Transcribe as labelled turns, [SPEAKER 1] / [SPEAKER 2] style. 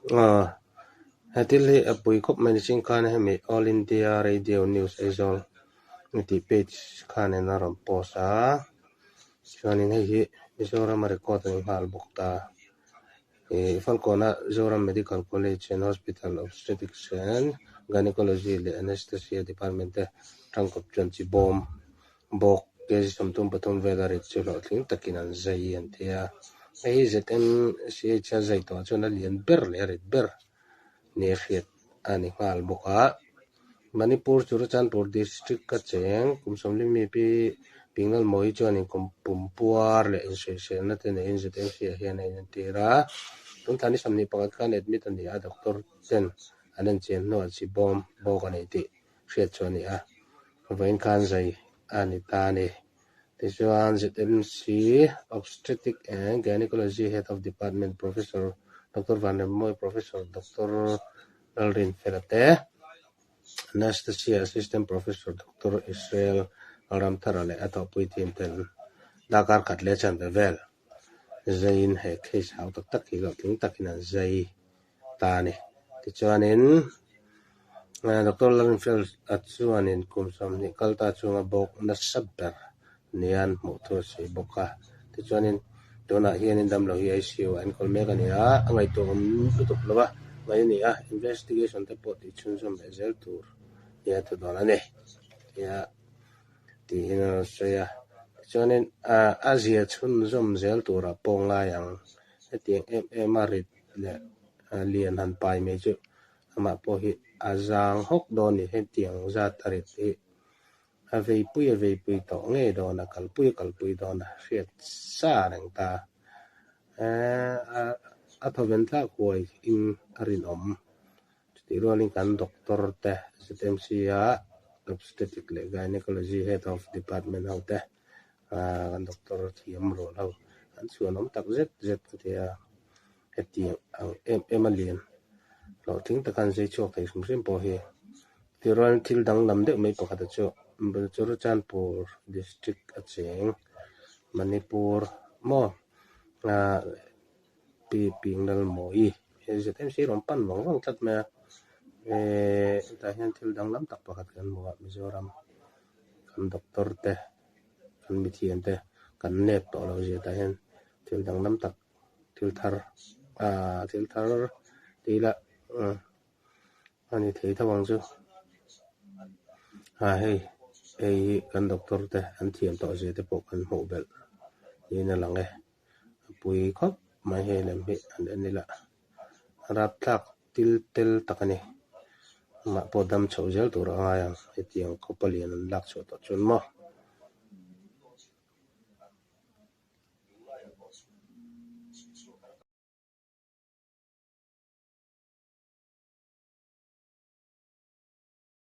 [SPEAKER 1] Aw he thil hi a pui khawp mai nichin khan hemi All India Radio News Aizawl tih page khanin a rawn post a chuanin hei hi Mizoram a record a ni nghal bawk ta ih Falkawna Zoram Medical College and Hospital Obstetrics and Gynaecology leh Anaesthesia Department te tangkawp chuan chi bawm bawk kg 33 vela rit chu hlawhtling takin an zai an ti a hei hi ZMCH a zai tawh chuan a lian ber leh a rit ber nia hriat a ni nghal bawk a Manipur Churachandpur district a cheng kum 40 mi pi Pingalmawi chuanin kum pum puar leh insawiselna te neiin ZMC ah hian a inentir a tun thla ni 21 khan admit a ni a doctor ten an enchian hnuah chi bawm bawk a nei tih hriat chu a ni a, vawiin khan zai a ni ta a ni. Tichuan ZMC Obstetric and Gynecology Head of Department Professor Doctor Vanremmawi, Professor Doctor Lalrinfela te, Anaesthesia Assistant Professor Doctor Israel Lalramthara leh a thawhpui team ten darkar khat leh chanve vel zaiin he case hau tak tak hi hlawhtling takin an zai ta a ni. Tichuanin Doctor Lalrinfel a chuanin kum 20 kal ta chunga bawk nasa ber nian hmuh thu a sawi bawk a. Tichuanin tunah hianin damlo hi ICU ah enkawl mek a ni a, a ngaihtuah awm lutuk lo a ngaih a ni a, investigation te pawh tih chhunzawm leh zel tur nia thu dawn a ni tia tiin a rawn sawi a. Tichuanin a zia chhunzawm zel turah pawh ngai ang hetiang em em a rit leh lian han pai mai chu amah pawh hi a zang hawk dawn a ni. Hetiang zat a rit hi a veipui a veipui tawh ngei dawn a, kalpui a kalpui dawn a, hriat sa reng ta. A thawven thlak huai in a rinawm. Chutih rualin kan doctor te ZMC a Obstetric leh Gynecology Head of Department ho te kan doctor thiam rual ho an chhuanawm tak zet zet ka ti a, hetiang ang em em a lian hlawhtling taka an zai chhuak thei hrim hrim pawh hi tih rualin thil danglam deuh mai pakhat chu Churachandpur district a cheng Manipur maw ah Pi Pingnalmawi he ZMC rawn pan vang vang tlat mai a eh hetah hian thil danglam tak pakhat kan hmu a Mizoram kan doctor te kan mithiam te kan nep tawh lo zia tah hian thil danglam tak thil thar ah thil thar tih ila a ni thei tho ang chu ah hei hei hi kan doctor te an thiam tawh zia te pawh kan hmuh belh niin a lang e a pui khawp mai hei lem hi an en ila rapthlak til tel tak a ni amah pawh dam chhoh zel tur a ngai ang hetiang khawpa lian an lak chhuah tawh chuan maw.